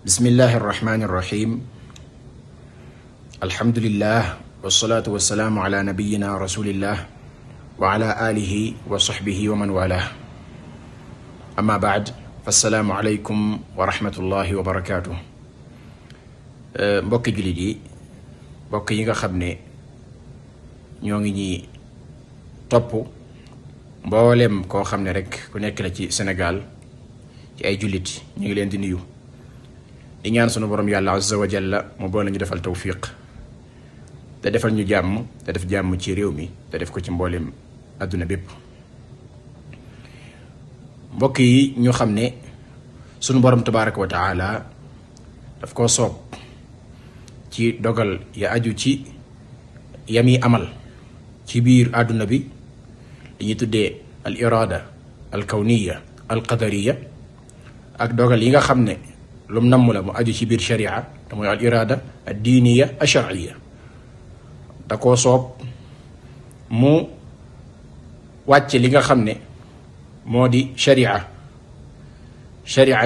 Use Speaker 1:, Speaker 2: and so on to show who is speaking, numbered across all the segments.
Speaker 1: bismillahi irrahmani irrahim alhamdulillah wasalaatu wasalaamu ala nabiyina rasulillah wa ala alihi wa sahbihi wa man walah amma baad fassalaamu aleykum wa rahmatullahi wa barakatuh. mbokki jullit yi mbokk yi nga xam ne ñoo ngi ñi topp mboolem koo xam ne rek ku nekk la ci Sénégal ci ay jullit ñu ngi leen di nuyu di ñaan sunu borom yàlla azza wa jalla mu boole ñu defal tawfiq te defal ñu jàmm te def jàmm ci réew mi te def ko ci mboolem àdduna bépp. mbokk yi ñu xam ne sunu borom tabaraka wa taala daf koo soob ci dogal ya aju ci yami amal ci biir àdduna bi li ñuy tuddee al irada al kawniya al qadariya ak dogal yi nga xam ne lu mu namm la mu aju ci biir sharia te mooy al irada ad diiniya al sharciya da koo soob mu wàcce li nga xam ne moo di sharia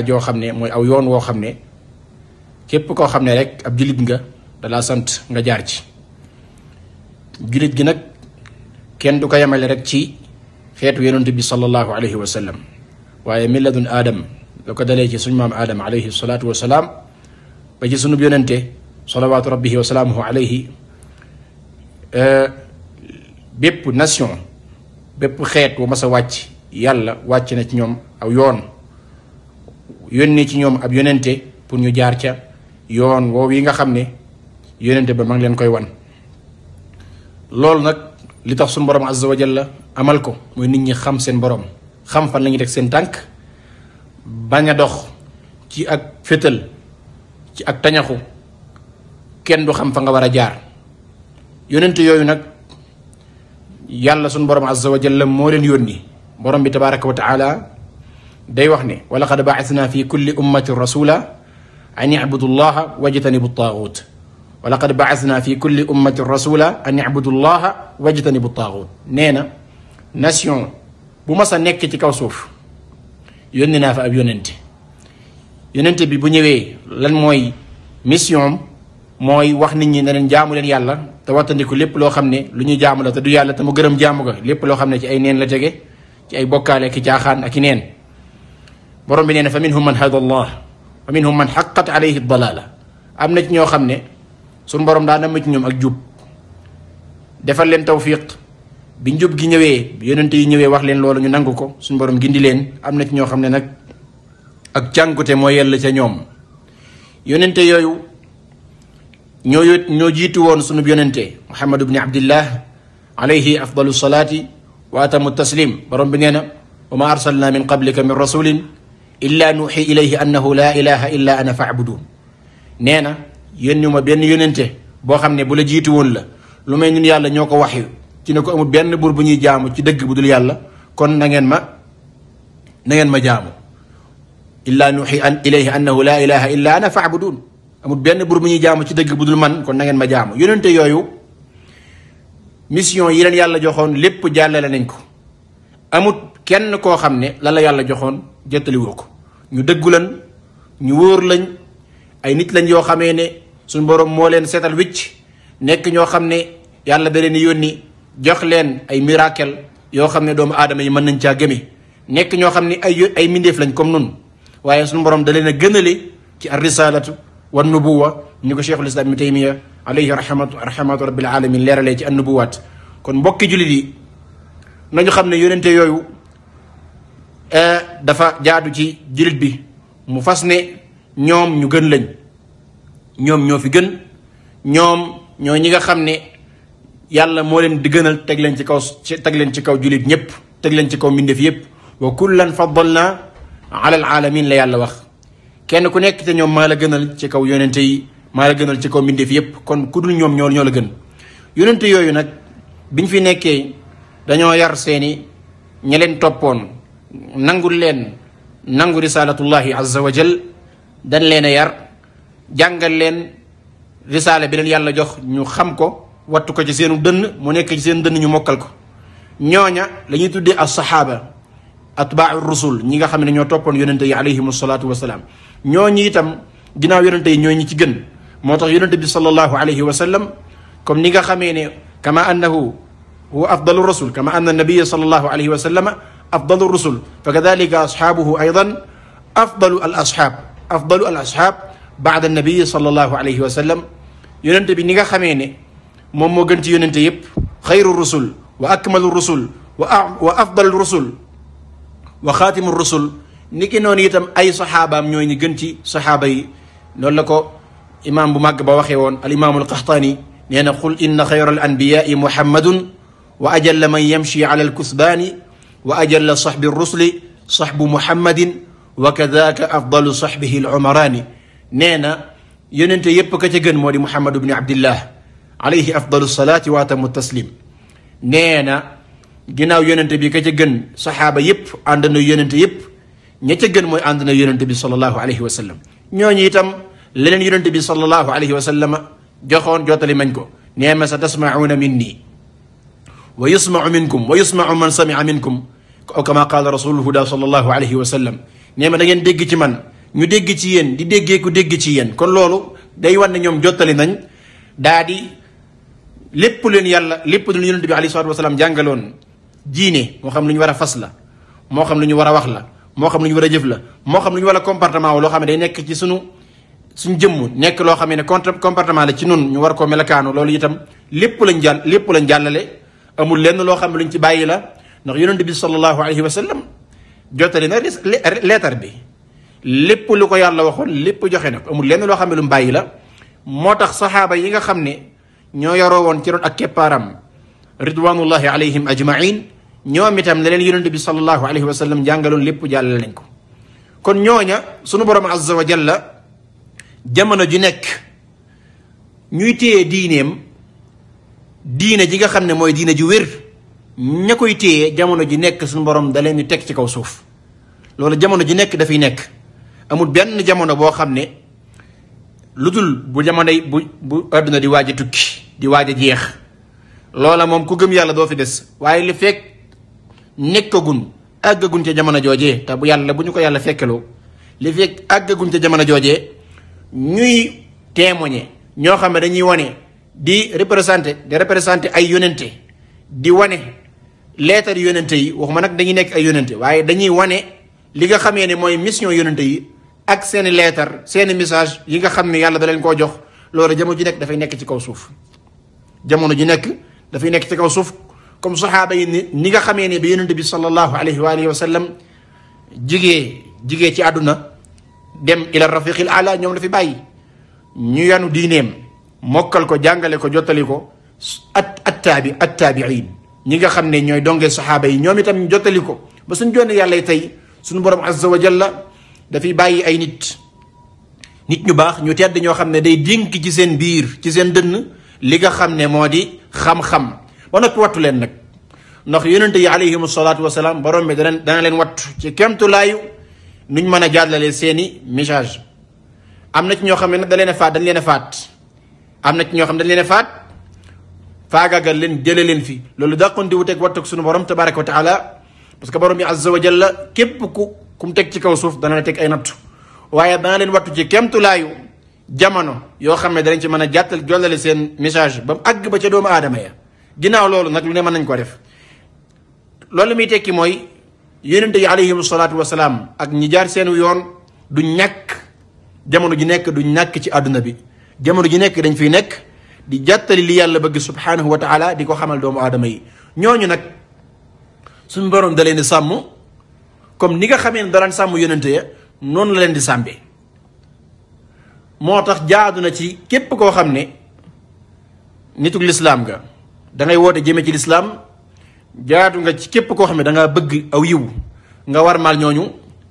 Speaker 1: joo xam ne mooy aw yoon woo xam ne képp koo xam ne rek ab jullit nga dalaa sant nga jaar ci. jullit gi nag kenn du ko yemale rek ci xeetu yonent bi sallallahu alayhi wa sallam waaye milladun aadam la ko dalee ci suñu maam aadam alayhi salaatu wa salaam ba ci sunub yonente salawaatu rabbihi wa salaamuhu alayhi. bépp nation bépp xeet wu mas a wàcc yàlla wàcc na ci ñoom aw yoon yónni ci ñoom ab yonente pour ñu jaar ca yoon woowu yi nga xam ne yonente ba ma ngi leen koy wan. loolu nag li tax suñu borom azza wa jalla amal ko mooy nit ñi xam seen borom xam fan la ñuy teg seen tànk bañ a dox ci ak fétal ci ak tañaxu kenn du xam fa nga war a jaar. yonent yooyu nag yàlla suñu borom azza wa jalla moo leen yónni. borom bi tabaraka wa taala day wax ne wa laqad ba'athna fi kulli ummatin rasula an i'budu llaha wajtanibu taagut wa laqad ba'athna fi kulli ummatin rasula an i'budu llaha wajtanibu taagut. nee na nation bu mas a nekk ci kaw suuf yónni naa fa ab yonente bi bu ñëwee lan mooy mission mooy wax nit ñi ne leen jaamu leen yàlla te wattandiku lépp loo xam ne lu ñu jaamu la te du yàlla te mu gërëm jaamu ga lépp loo xam ne ci ay neen la tege ci ay bokkaale ki caaxaan ak i neen. borom bi nee na fa minhum man hada allah wa minhum man xaqat alayhi dalala. am na ci ñoo xam ne suñ borom daa nama ci ñoom ak jub defal leen tawfiq bi njub gi ñëwee yonente yi ñëwee wax leen loolu ñu nangu ko suñ borom gindi leen. am na ci ñoo xam ne nag ak càngute moo yella ca ñoom. yonente yooyu ñoo jiitu woon sunub yonente muhammad ibni abdillah alayhi afdalu salaati wa atamu taslim. borom bi nee na wa ma arsalna min qablika min rasulin illa nuuxi ilayhi annahu la ilaha illa ana faabudun. nee na yónni ma benn yonente boo xam ne bu la jiitu woon la lu may ñun yàlla ñoo ko waxyu ci ne ko amul benn buur bu ñuy jaamu ci dëgg bu dul yàlla kon na ngeen ma jaamu. illa nuuxi ilayhi annahu la ilaha illa ana faabudun. amul benn buur bu ñuy jaamu ci dëgg bu dul man kon na ngeen ma jaamu. yonente yooyu mission yi leen yàlla joxoon lépp jàllale nañ ko. amut kenn koo xam ne la yàlla joxoon jottaliwoo ko. ñu dëggu lañ ñu wóor lañ ay nit lañ yoo xamee ne suñ borom moo leen seetal wicc nekk ñoo xam ne yàlla da leen yónni jox leen ay miracle yoo xam ne doomu aadama yi mën nañ caa gëme. nekk ñoo xam ne ay mindeef lañ comme nun waaye suñu borom da leen a gënale ci ar risalatu wa nubuwa ñu ko cheikhul islam ibn taymiya alayhi rahmatu rabbil alamin leeralee ci an nubuwaat. kon mbokki jullit yi nañu xam ne yonente yooyu dafa jaadu ci jullit bi mu fas ne ñoom ñu gën lañ. ñoom ñoo fi gën. ñoom ñoo ñi nga xam ne yàlla moo leen di gënal teg leen ci kaw jullit ñëpp teg leen ci kaw mbindeef yëpp. wa kullan faddalna ala al alamin la yàlla wax. kenn ku nekk te ñoom maa la gënal ci kaw yonente yi maa la gënal ci kaw mbindeef yëpp kon ku dul ñoom ñoo la gën. yonente yooyu nag biñ fi nekkee dañoo yar seeni ña leen toppoon nangu risalatullahi azza wa jal dañ leen a yar jàngal leen risaale bi leen yàlla jox ñu xam ko wattu ko ci seenu dënn mu nekk ci seen dënn ñu mokkal ko. ñooña la ñuy tuddee as saxaaba atbaa rusul ñi nga xam ne ñoo toppoon yonente yi alayhim salaatu wasalaam ñooñu itam ginnaaw yonente yi ñooy ñi ci gën moo tax yonente bi sallallahu alayhi wa sallam comme ni nga xamee ne kama annahu huwa afdalu rusul kama anna nabiya sallallahu alayhi wa sallam afdalu rusul fa kadalika ashaabuhu aydan afdalu al ashab baada nabiyi sallallahu alayhi wa sallam yonente bi ni nga xamee ne moom moo gën ci yonente yëpp xayru rusul wa akmalu rusul wa afdalu rusul wa xaatimu rusul ni ki noonu itam ay saxaabaam ñooy ñi gën ci saxaaba yi loolu la ko imaam bu màgg ba waxee woon al imaamu al qaxtaani nee na qul inna xayra al anbiyaai muhammadun wa ajalla man yamshi ala al kusbaani wa ajalla saxbi rusuli saxbu muhammadin wa kadaka afdalu saxbihi al umaraani nee na yonente yépp ka ca gën moo di muhammad ibni abdillah alayhi afdalu salaati wa atamu taslim nee na ginnaaw yonente bi ka ca gën saxaaba yépp ànd na yonente yépp ña ca gën mooy ànd na yonente bi sallallahu alayhi wa sallam ñooñu itam leneen yonente bi sallallahu alayhi wa sallam joxoon jottali mañ ko nee ma sa tasmacuuna minni wa yusmacu minkum wa yusmacu man samica minkum aw kama qaala rasulul huda sallallahu alayhi wa sallam nee ma da ngeen dégg ci man ñu dégg ci yéen di déggee ku dégg ci yéen kon loolu day wan ne ñoom jottali nañ daa di lépp leen yàlla lépp lu yonente bi alayhi salatu wasalaam jàngaloon diine moo xam lu ñu war a fas la moo xam lu ñu war a wax la moo xam lu ñu war a jëf la moo xam lu ñu war a comportement wa loo xam ne day nekk ci suñu jëmm nekk loo xam ne comportement la ci nun ñu war koo melakaanu loolu itam lépp lañ jàllale amul lenn loo xam ne luñ ci bàyyi la ndax yonente bi sallallahu alayhi wa sallam jottali na leetar bi lépp lu ko yàlla waxoon lépp joxe na ko amul lenn loo xam ne lu mu bàyyi la moo tax saxaaba yi nga xam ne ñoo yoroo woon ci ron ak keppaaram ridwanullahi alayhim ajmain ñoom itam ne leen yonente bi sallallahu alayhi wa sallam jàngaloon lépp jàllale nañ ko kon ñooña sunu borom azza wa jalla jamono ji nekk ñuy téye diineem diine ji nga xam ne mooy diine ju wér ña koy téye jamono ji nekk sunu borom da leen di teg ci kaw suuf loolu jamono ji nekk dafay nekk amul benn jamono boo xam ne lu dul bu jamono bu àdduna di waaj a tukki di waaj a jeex loola moom ku gëm yàlla doo fi des waaye li fekk nekkagun àggagun ca jamono joojee te bu yàlla bu ñu ko yàlla fekkeloo li fekk àggagun ca jamono joojee ñuy témoigner ñoo xam ne dañuy wane di représenter ay yonente di wane leetar yonente yi waxuma nag dañuy nekk ay yonente waaye dañuy wane li nga xamee ne mooy mission yonente yi ak seeni leetar seeni message yi nga xam ne yàlla da leen koo jox loolu jamono ji nekk dafay nekk ci kaw suuf jamono ji nekk dafay nekk ci kaw suuf comme saxaaba yi ni nga xamee ne bi yonente bi sallallahu alayhi wa alihi wa sallam jigee ci àdduna dem ila rafiqil ala ñoom la fi bàyyi ñu yanu diineem mokkal ko jàngale ko jottali ko attaabiin ñi nga xam ne ñooy dongee saxaaba yi ñoom itam ñu jottali ko ba suñ joone yàlla tey suñu borom azza wa jalla dafay bàyyi ay nit ñu baax ñu tedd ñoo xam ne day dénk ci seen biir ci seen dënn li nga xam ne moo di xam-xam ba noppi wattu leen nag ndax yonente yi alayhim salaatu wasalaam borom bi dana leen wattu ci kemtulaayu nuñ mën a jàllale seeni message am na ci ñoo xam ne nag dañ leen a faat am na ci ñoo xam ne dañ leen a faat faagaagal leen jële leen fi loolu dàqonte wu teg wattu suñu borom tabaraka wa taala parce que borom bi azza wa jalla képp ku mu teg ci kaw suuf dana la teg ay nattu waaye dana leen wattu ci kemtulaayu jamono yoo xam ne danañ ci mën a jollale seen message ba mu àgg ba ca doomu aadama ya ginnaaw loolu nag lu ne mën nañ ko def loolu muy tekki mooy yonente yi alayhim salaatu wasalaam ak ñi jaar seenu yoon du ñàkk jamono ji nekk du ñàkk ci àdduna bi jamono ji nekk dañ fiy nekk di jàttali li yàlla bëgg subhanahu wa taala di ko xamal doomu aadama yi ñooñu nag suñu borom da leen di sàmm comme ni nga xamee ne daraan sàmm yonente ya noonu la leen di sàmbee moo tax jaadu na ci képp koo xam ne nituk lislaam nga da ngay woote jëme ci lislaam jaadu nga ci képp koo xam ne da ngaa bëgg aw yiw nga war mal ñooñu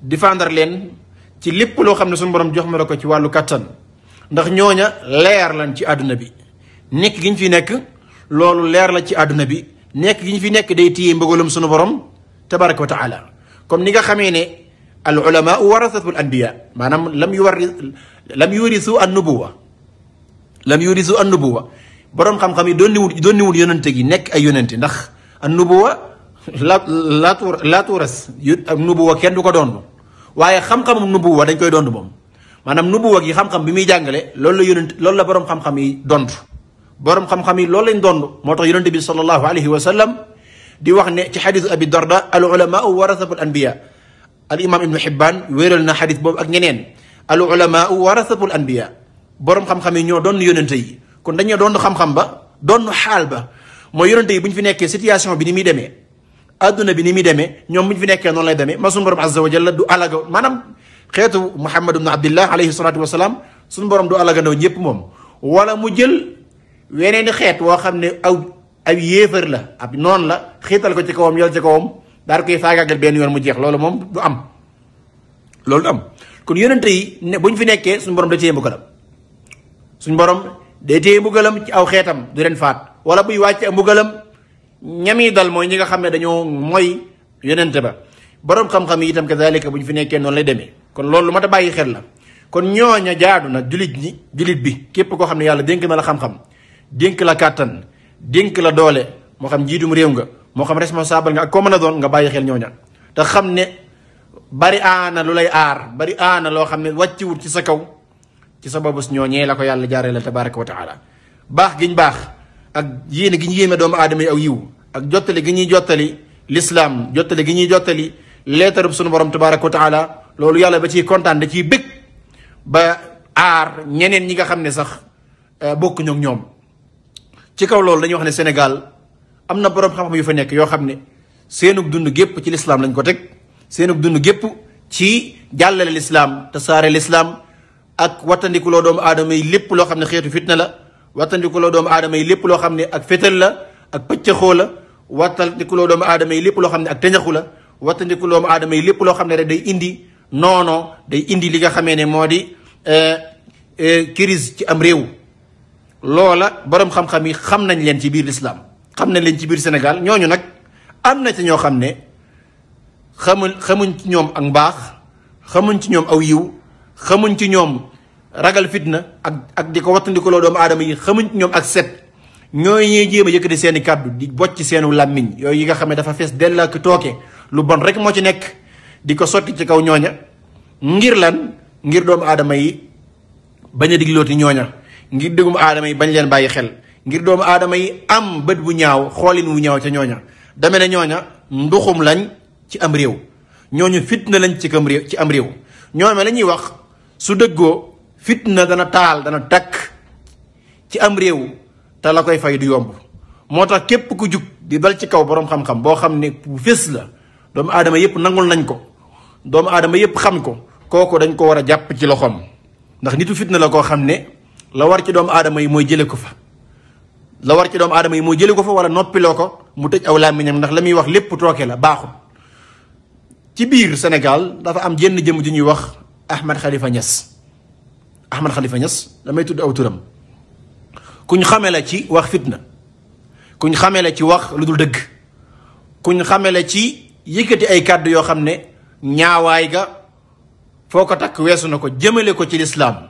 Speaker 1: défendre leen ci lépp loo xam ne suñu borom jox ma la ko ci wàllu kattan ndax ñooña leer lan ci àdduna bi nekk gi ñu fi nekk loolu leer la ci àdduna bi nekk gi ñu fi nekk day téye mbëggalum suñu borom tabaraka wa taala comme ni nga xamee ne al ulama warasatul anbiya maanaam lam yurisu an nubuwa borom xam-xam yi doon niwul yonente gi nekk ay yonente ndax an nubuwa la tuuras an nubuwa kenn du ko doon waaye xam-xamum nubuwa dañ koy doon moom maanaam nubuwa gi xam-xam bi muy jàngale loolu la yonent loolu la borom xam-xam yi dond borom xam-xam yi loolu lañ dond moo tax yonent bi sallallahu alayhi wa sallam di wax ne ci xadis abi darda al ulamaau warasatul anbiya al imam ibnu Hibbaan wéeral na xadis boobu ak ñeneen al ulamaau warasatul anbiya borom xam-xam yi ñoo doon yonente yi kon dañoo doon xam-xam ba doon xaal ba mooy yonente yi bu ñu fi nekkee situation bi ni muy demee adduna bi ni muy demee ñoom bu ñu fi nekkee noonu lay demee ma suñu borom azza wa jalla du alaga maanaam xeetu Muhammad ibnu Abdillah alayhi salatu wasalaam suñu borom du alagandaw ñëpp moom wala mu jël weneeni xeet woo xam ne aw yéefar la ab noonu la xiital ko ci kawam yol ci kawam daal koy faagaagal benn yoon mu jeex loolu moom du am loolu du am kon yonente yi ne bu ñu fi nekkee suñu borom da téye mbugalam suñu borom day téye mbugalam ci aw xeetam du leen faat wala buy wàcc mbugalam ñami dal mooy ñi nga xam ne dañoo mooy yonente ba borom xam-xam yi itam kazalika bu ñu fi nekkee noonu lay demee kon loolu lu mat a bàyyi xel la kon ñooña jaadu na julit bi képp koo xam ne yàlla dénk na la xam-xam dénk la kàttan dénk la doole moo xam njiitum réew nga moo xam responsable nga ak koo mën a doon nga bàyyi xel ñooña te xam ne bari aana lu lay aar bari aana loo xam ne wàcciwut ci sa kaw ci sa bobus ñooñee la ko yàlla jaaree la tabaraka wa taala baax giñ baax ak yéene gi ñu yéeme doomu aadama yi aw yiw ak jottali gi ñuy jottali l'islam jottali gi ñuy jottali leetarub sunu borom tabaraka wa taala loolu yàlla ba ciy kontaan da ciy bëgg ba aar ñeneen ñi nga xam ne sax bokkuñu ak ñoom ci kaw loolu dañuy wax ne Sénégal am na borom xam-xam yu fa nekk yoo xam ne seenug dund gépp ci lislaam lañ ko teg seenug dund gépp ci jàllale lislaam te saare lislaam ak wattandikuloo doomu aadama yi lépp loo xam ne xeetu fitna la wattandikuloo doomu aadama yi lépp loo xam ne ak fétal la ak pëccëxoo la wattandikuloo doomu aadama yi lépp loo xam ne ak tëñaxu la wattandikuloo doomu aadama yi lépp loo xam ne rek day indi noono day indi li nga xamee ne moo di crise ci am réew loola borom xam-xam yi xam nañ leen ci biir lislaam xam nañ leen ci biir Sénégal ñooñu nag am na ci ñoo xam ne xamuñ ci ñoom ak mbaax xamuñ ci ñoom aw yiw xamuñ ci ñoom ragal fitna ak di ko wattandikuloo doomu aadama yi xamuñ ci ñoom ak set ñooy ñuy jéem a yëkkati seeni kàddu di bocc seenu làmmiñ yooyu yi nga xam ne dafa fees dell ak tooke lu bon rek moo ci nekk di ko sotti ci kaw ñooña ngir lan ngir doomu aadama yi bañ a diglooti ñooña ngir dégum aadama yi bañ leen bàyyi xel ngir doomu aadama yi am bët bu ñaaw xoolin wu ñaaw ca ñooña deme ne ñooña nduxum lañ ci am réew ñooñu fitna lañ ci am réew ñoome la ñuy wax su dëggoo fitna dana taal dana takk ci am réew te la koy fay du yomb moo tax képp ku jug di dal ci kaw boroom xam-xam boo xam ne bu fés la doomu aadama yépp nangul nañ ko doomu aadama yépp xam ko kooku dañ ko war a jàpp ci loxoom ndax nitu fitna la koo xam ne la war ci doomu aadama yi mooy jële ko fa la war ci doomu aadama yi mooy jële ko fa wala noppiloo ko mu tëj aw làmmiñam ndax la muy wax lépp tooke la baaxul ci biir Sénégal dafa am jenn jëm ju ñuy wax Ahmed Khalifa Niass Ahmed Khalifa Niass damay tudd aw turam kuñ xame la ci wax fitna kuñ xame la ci wax lu dul dëgg kuñ xame la ci yëkkati ay kàddu yoo xam ne ñaawaay ga foo ko takk weesu na ko jëmale ko ci lislaam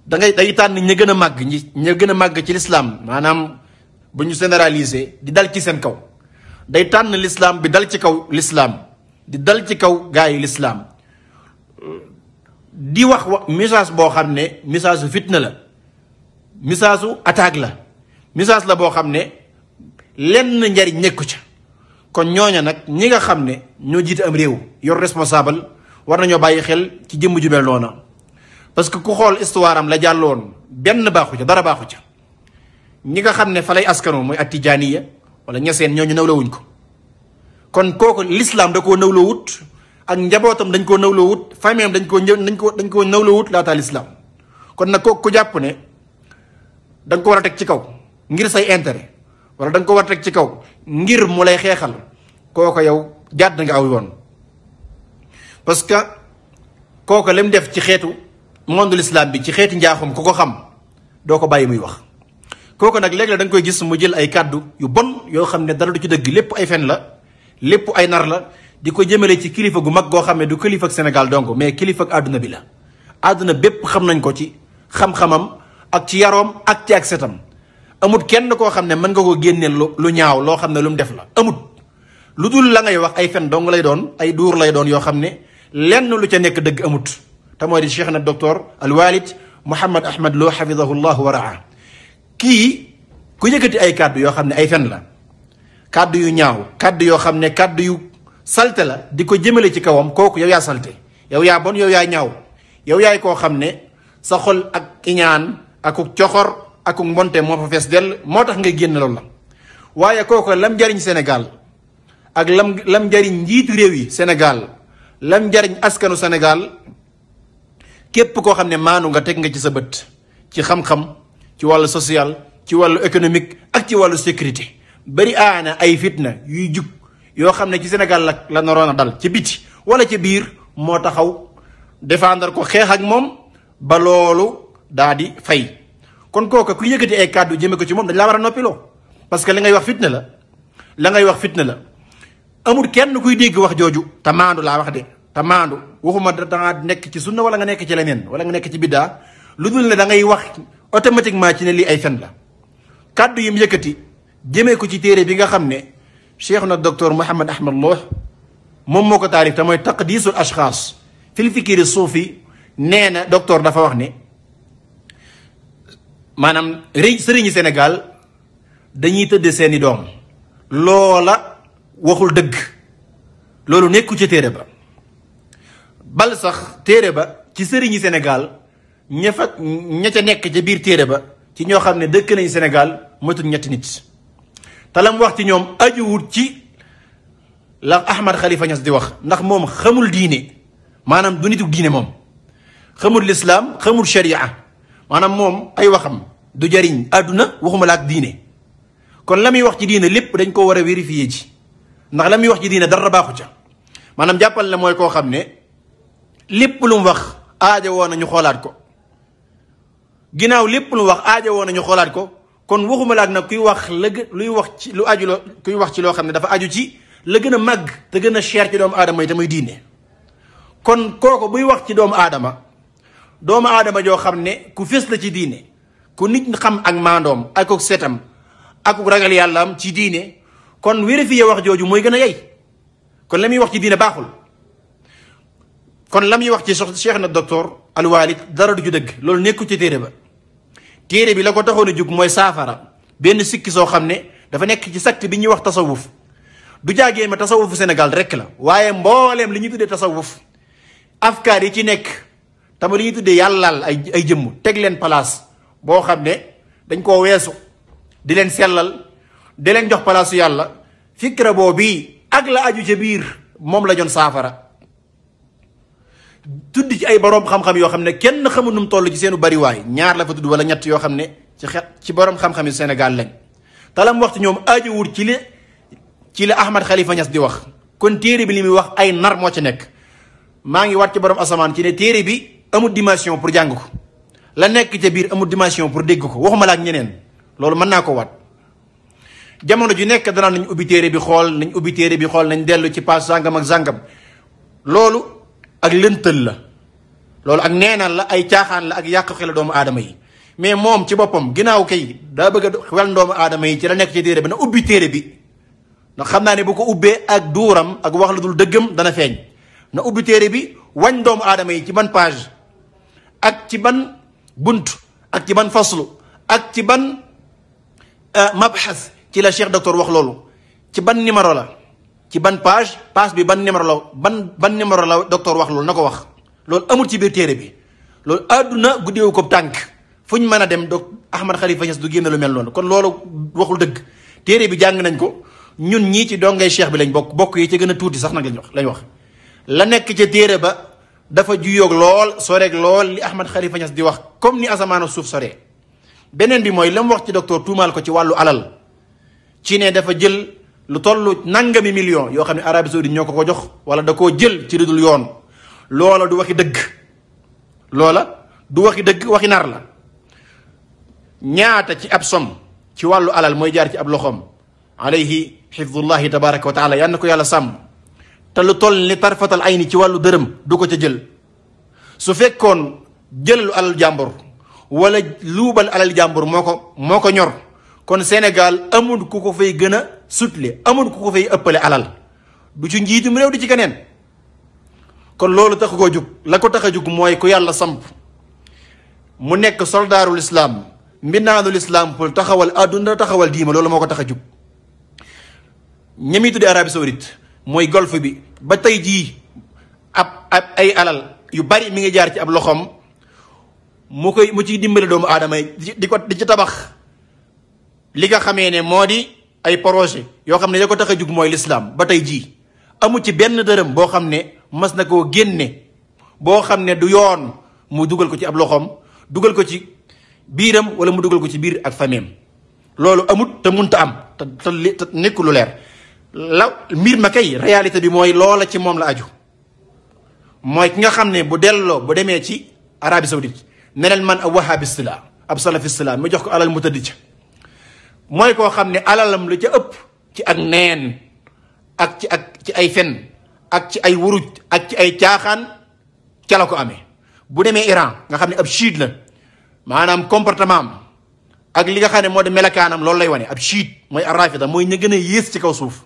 Speaker 1: day tànn ña gën a màgg ña gën a màgg ci lislaam maanaam bu ñu généraliser di dal ci seen kaw day tànn lislaam bi dal ci kaw lislaam di dal ci kaw gaa yi lislaam di wax message boo xam ne message su fitna la message su attaque la message la boo xam ne lenn njariñ nekku ca kon ñooña nag ñi nga xam ne ñoo jiite am réew yor responsable war nañoo bàyyi xel ci jëmm ju mel noona parce que ku xool histoire am la jàlloon benn baaxu ca dara baaxu ca ñi nga xam ne fa lay askano mooy attijaaniya wala ñaseen ñooñu nawlawuñ ko kon kooku l'islam da koo nawlawut ak njabootam dañ koo nawlawut famille am dañ koo nawlawut laataa l'islam kon nag kooku ku jàpp ne da nga ko war a teg ci kaw ngir say intérêt wala da nga ko war a teg ci kaw ngir mu lay xeexal kooko yow jàdd nga aw yoon parce que kooko lim def ci xeetu monde l'islam bi ci xeeti njaaxum ku ko xam doo ko bàyyi muy wax kooku nag léeg-léeg da nga koy gis mu jël ay kàddu yu bon yoo xam ne dara du ci dëgg lépp ay fen la lépp ay nar la di ko jëmale ci kilifa gu mag goo xam ne du kilifa ak Sénégal donc mais kilifa ak àdduna bi la àdduna bépp xam nañ ko ci xam-xamam ak ci yaroom ak ci ak setam amut kenn koo xam ne mën nga ko génneel lu ñaaw loo xam ne lu mu def la amut lu dul la ngay wax ay fen dong lay doon ay duur lay doon yoo xam ne lenn lu ca nekk dëgg amut te mooy di cheikh na docteur al walid Mouhammad Ahmad Lo xafidahu llahu wa raa. kii ku yëkkati ay kàddu yoo xam ne ay fen la, kàddu yu ñaaw, kàddu yoo xam ne kàddu yu salte la di ko jëmale ci kawam, kooku yow yaa salte, yow yaa bon, yow yaa ñaaw, yow yaay koo xam ne sa xol ak iñaan akuk coxor akuk mbonte moo fa fees dell, moo tax nga génn loolu la. waaye kooku lam jariñ Sénégal ak lam jariñ njiitu réew yi Sénégal, lam jariñ askanu Sénégal, képp koo xam ne maanu nga teg nga ci sa bët, ci xam-xam, ci wàllu social, ci wàllu économique ak ci wàllu sécurité. bari aana ay fitna yuy jug yoo xam ne ci Sénégal la naroon a dal ci biti wala ci biir, moo taxaw défendre ko, xeex ak moom ba loolu daa di fay. kon kooku ku yëkkati ay kàddu jëme ko ci moom dañ laa war a noppiloo, parce que li ngay wax fitna la, la ngay wax fitna la. amul kenn kuy dégg wax jooju te maandu laa wax de, te maandu waxuma dangaa nekk ci sunna wala nga nekk ci leneen wala nga nekk ci biddaa, lu dul ne da ngay wax automatiquement ci ne lii ay fen la. kàddu yi mu yëkkati jëmee ko ci téere bi nga xam ne cheikhuna docteur Mouhammad Ahmad Lo moom moo ko taarif te mooy taqdisul ashxaas fil fikri suufi. nee na docteur dafa wax ne maanaam sëriñi Sénégal dañuy tëdd seeni doom. loola waxul dëgg, loolu nekku ci téere ba. bal sax téere ba ci sëriñi Sénégal ña ca nekk ca biir téere ba ci ñoo xam ne dëkk nañ Sénégal matul ñetti nit. te lam wax ci ñoom ajuwut ci la Ahmad Khalifa Niass di wax, ndax moom xamul diine, maanaam du nitu diine, moom xamul lislaam, xamul sharia, maanaam moom ay waxam du jariñ àdduna waxuma la ak diine. kon la muy wax ci diine lépp dañ ko war a vérifier ji, ndax la muy wax ci diine dara baaxu ca. maanaam jàppal ne mooy koo xam ne lépp lu mu wax aaja woon nañu xoolaat ko, ginnaaw lépp lu mu wax aaja woon nañu xoolaat ko. kon waxuma la ak nag kuy wax luy wax ci lu aju loo kuy wax ci loo xam ne dafa aju ci la gën a màgg te gën a cher ci doomu aadama yi te muy diine. kon kooku buy wax ci doomu aadama joo xam ne ku fés la ci diine, ku nit xam ak maandoom ak ak setam ak ragal yàllaam ci diine, kon vérifier wax jooju mooy gën a yey. kon la muy wax ci diine baaxul. kon la muy wax ci cheikh na docteur al walid dara du ju dëgg, loolu nekku ci téere ba. téere bi la ko taxoon a jug mooy saafara benn sikki soo xam ne dafa nekk ci secte bi ñuy wax tasawuf. du jaagee ma tasawufu Sénégal rek la, waaye mbooleem li ñuy tuddee tasawuf afkaar yi ci nekk tama li ñuy tuddee yàllaal ay jëmm teg leen place boo xam ne dañ koo weesu, di leen sellal, di leen jox place yàlla. fikra boobu ak la aju ca biir moom la joon saafara. tudd ci ay boroom xam-xam yoo xam ne kenn xamul nu mu toll ci seenu bariwaay, ñaar la fa tudd wala ñett yoo xam ne ci boroom xam-xam yi Sénégal lañ. talam wax ci ñoom ajuwul ci la Ahmad Khalifa Niass di wax. kon téere bi li muy wax ay nar moo ci nekk. maa ngi waat ci boroom asamaan ci ne téere bi amul dimension pour jàng ko, la nekk ca biir amul dimension pour dégg ko, waxuma la ak ñeneen. loolu mën naa ko waat. jamono ju nekk danaa nañ ubbi téere bi xool, nañ ubbi téere bi xool, nañ dellu ci page sàngam ak sàngam. loolu ak lëntal la, loolu ak neenal la, ay caaxaan la ak yàq xel doomu aadama yi. mais moom ci boppam ginnaaw kay daa bëgg a wel doomu aadama yi ci la nekk ci téere bi na ubbi téere bi, ndax xam naa ne bu ko ubbee ak duuram ak wax lu dul dëggam dana feeñ. na ubbi téere bi wañ doomu aadama yi ci ban page ak ci ban bunt ak ci ban faslu ak ci ban mabxas ci la cheikh docteur wax loolu, ci ban numéro la, ci ban page bi ban numéro la, ban numéro la docteur wax loolu na ko wax. loolu amul ci biir téere bi. loolu àdduna guddeewu ko tànk fu ñu mën a dem Ahmad Khalifa Niass du génn lu mel noonu. kon loolu waxul dëgg. téere bi jàng nañ ko ñun ñii ci dongay cheikh bi lañ bokk yi ci gën a tuuti sax nag lañ wax. la nekk ca téere ba dafa juyoog lool soreeg lool li Ahmad Khalifa Niass di wax, comme ni asamaan ak suuf soree. beneen bi mooy la mu wax ci docteur tuumaal ko ci wàllu alal, ci ne dafa jël lu toll nangami million yoo xam ne Arabie Saoudite ñoo ko jox wala da koo jël ci lu dul yoon. loola du waxi dëgg, loola du waxi dëgg, waxi nar la. ñaata ci ab som ci wàllu alal mooy jaar ci ab loxoom, alayhi xifdullahi tabaraka wa taala, yal na ko yàlla sàmm. te lu toll ni tarfatal ay ni ci wàllu dërëm du ko ca jël. su fekkoon jëlalu alal jàmbur wala luubal alal jàmbur moo ko ñor, kon Sénégal amul ku ko fay gën a sutle, amul ku ko fay ëppale alal, du ci njiitum réew di ci keneen. kon loolu tax koo jug la ko tax a jug mooy ku yàlla samp mu nekk soldaarul islam mbindaanul islam pour taxawal àdduna taxawal diima loolu moo ko tax a jug. ñami tuddi Arabie Saoudite mooy golfe bi ba tey jii ab ay alal yu bari mi ngi jaar ci ab loxoom mu ciy dimbale doomu aadama yi di ci tabax li nga xamee ne moo di ay projet yoo xam ne da ko tax a jug mooy l'islam ba tey jii amu ci benn dërëm boo xam ne mas na koo génne boo xam ne du yoon mu dugal ko ci ab loxoom dugal ko ci biiram wala mu dugal ko ci biir ak fameem loolu amut te munta am te nekk lu leer la mbir ma kay réalité bi mooy loola ci moom la aju mooy ki nga xam ne bu delloo bu demee ci Arabie Saoudite ne leen man ab wahabiste la ab salafiste la mu jox ko alal mu tëdd ca mooy koo xam ne alalam lu ca ëpp ci ak neen ak ci ay fen ak ci ay wuruj ak ci ay caaxaan ca la ko amee bu demee Iran nga xam ne ab chiite la maanaam comportement am ak li nga xam ne moo di melakaanam loolu lay wane ab chiite mooy arrafida mooy ñu gën a yées ci kaw suuf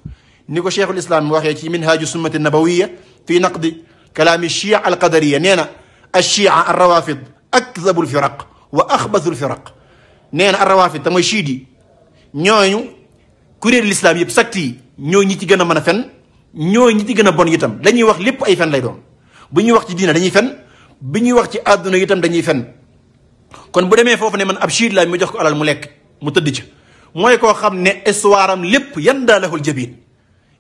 Speaker 1: ni ko cheikhul islam waxee ci minhaju sunnati nabawiya fi naqdi kalaami chia alqadariya nee na alchia arrawafid akdabu lfiraq wa axbathu lfiraq nee na arrawafid te mooy chiite yi ñooñu kuréel l'islam yëpp sakti yi ñoo ñi ci gën a mën a fen ñoo ñi ci gën a bon itam dañuy wax lépp ay fen lay doon bu ñuy wax ci diina dañuy fen bu ñuy wax ci àdduna itam dañuy fen kon bu demee foofu ne man ab chiite la mu jox ko alal mu lekk mu tëdd ca mooy koo xam ne histoire am lépp yandaa lahul jabin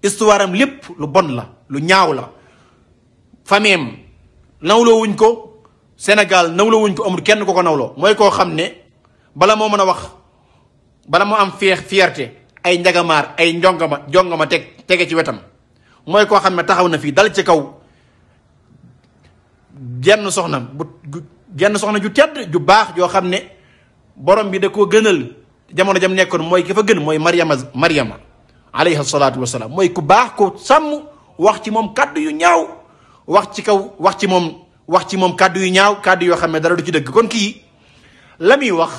Speaker 1: histoire am lépp lu bon la lu ñaaw la fameem nawloo wuñ ko Sénégal nawloo wuñ ko amul kenn ko nawloo mooy koo xam ne bala moo mën a wax bala moo am fierté ay njagamaar ay jongama tege ci wetam mooy koo xam ne taxaw na fii dal ci kaw jenn soxna ju tedd ju baax joo xam ne borom bi da koo gënal jamono jam nekkoon mooy ki fa gën mooy Mariama alayhi salaatu wasalaam mooy ku baax ko sàmm wax ci moom kàddu yu ñaaw wax ci moom kàddu yu ñaaw kàddu yoo xam ne dara du ci dëgg kon kii la muy wax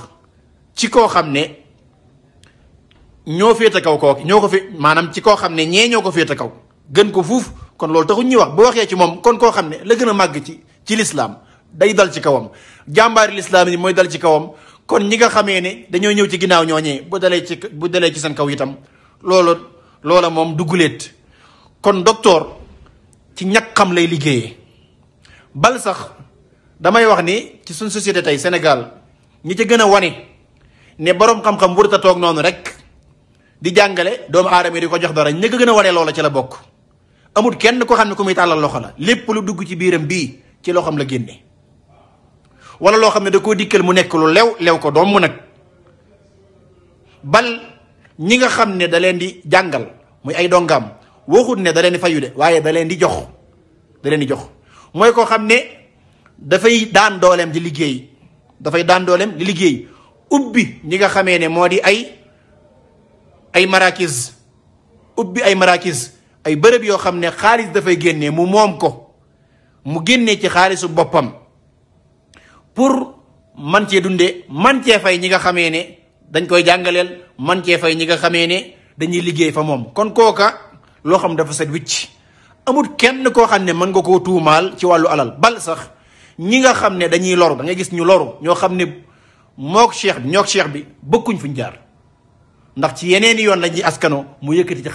Speaker 1: ci koo xam ne ñoo féete kaw kooki ñoo ko fi maanaam ci koo xam ne ñee ñoo ko féete kaw gën ko fuuf kon loolu taxul ñuy wax bu waxee ci moom kon koo xam ne la gën a màgg ci lislaam day dal ci kawam jàmbaari lislaam yi mooy dal ci kawam kon ñi nga xamee ne dañoo ñëw ci ginnaaw ñooñee bu dalee ci seen kaw itam loola moom dugguleet kon docteur ci ñàkkam lay liggéeyee bal sax damay wax ni ci suñ société tey Sénégal ñi ca gën a wane ne boroom xam-xam warut a toog noonu rek di jàngale doomu aadama yi di ko jox dara ñi ko gën a wane loola ci la bokk amul kenn ko xam ne ku muy tàllal loxo la lépp lu dugg ci biiram bii ci loxoom la génne wala loo xam ne da koo dikkal mu nekk lu lew ko doom mu nag bal ñi nga xam ne da leen di jàngal muy ay dongam waxut ne da leen di fayu de waaye da leen di jox mooy koo xam ne dafay daan dooleem di liggéey ubbi ñi nga xamee ne moo di ay marakis ay bërëb yoo xam ne xaalis dafay génnee mu moom ko mu génnee ci xaalisu boppam pour man cee dundee man cee fay ñi nga xamee ne dañ koy jàngaleel man cee fay ñi nga xamee ne dañuy liggéey fa moom kon kooka loo xam dafa set wicc amul kenn koo xam ne mën nga koo tuumaal ci wàllu alal bal sax ñi nga xam ne dañuy loru da ngay gis ñu loru ñoo xam ne ñook cheikh bi bokkuñ fuñ jaar ndax ci yeneen i yoon la ñuy askano mu yëkkati ci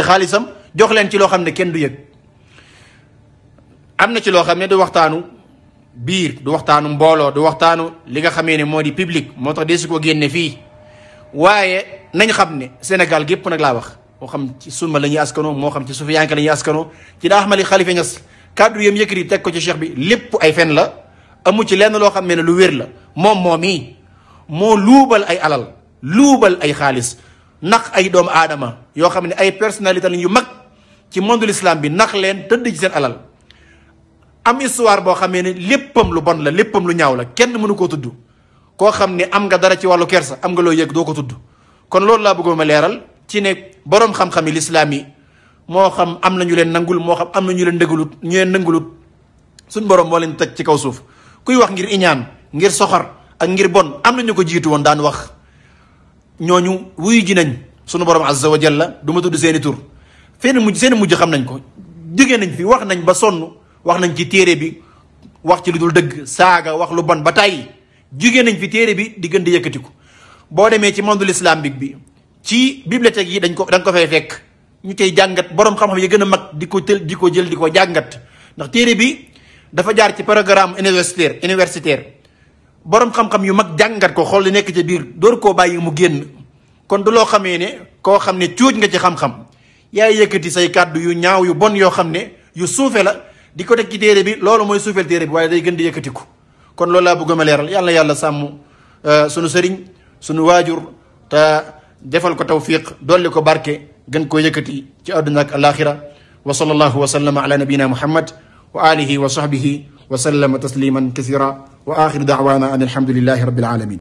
Speaker 1: xaalisam jox leen ci loo xam ne kenn du yëg am na ci loo xam ne du waxtaanu biir du waxtaanu mbooloo du waxtaanu li nga xamee ne moo di public moo tax dee si ko génne fii waaye nañ xam ne Sénégal gépp nag laa wax moo xam ci sunna la ñuy askano moo xam ci sufiyanke la ñuy askano ci daa xamali Xalifa Ñas kàddu yam yëkkati teg ko ci cheikh bi lépp ay fen la amu ci lenn loo xam ne lu wér la moom yi moo luubal ay alal luubal ay xaalis nax ay doomu aadama yoo xam ne ay personnalité lañ yu mag ci monde l'islam bi nax leen tëdd ci seen alal am histoire boo xamee ne léppam lu bon la léppam lu ñaaw la kenn mënu koo tudd koo xam ne am nga dara ci wàllu kersa am nga loo yëg doo ko tudd kon loolu laa bëggoon ma leeral ci ne boroom xam-xam yi lislaam yi moo xam am na ñu leen nangul moo xam am na ñu leen nangulut suñ borom moo leen teg ci kaw suuf kuy wax ngir iñaan ngir soxor ak ngir bon am na ñu ko jiitu woon daan wax ñooñu wuyu ji nañ sunu borom azza wa jalla du ma tudd seeni tur seen mujj xam nañ ko jóge nañ fi wax nañ ba sonn wax nañ ci téere bi wax ci lu dul dëgg saaga wax lu bon ba tàyyi jóge nañ fi téere bi di gën di yëkkatiku. boo demee ci monde islamique bi ci bibliothèque yi da nga ko fay fekk ñu tey jàngat borom xam-xam yi gën a mag di ko jël di ko jàngat ndax téere bi dafa jaar ci programme universitaire borom xam-xam yu mag jàngat ko xool li nekk ci biir door koo bàyyi mu génn. kon du loo xamee ne koo xam ne cuuj nga ci xam-xam yaay yëkkati say kàddu yu ñaaw yu bon yoo xam ne yu suufe la di ko teg ci téere bi loolu mooy suufeel téere bi waaye day gën di yëkkatiku. kon loolu laa bëgg ma leeral yàlla sàmm sunu sëriñ sunu waajur te defal ko tawfiq dolli ko barke gën koo yëkkati ci àdduna ak alaxira wa sallallahu wa sallama ala nabiyina muhammad wa alihi wa sahbihi wa sallama tasliman kasira wa axiru daawana an alhamdulillahi rabbil alamin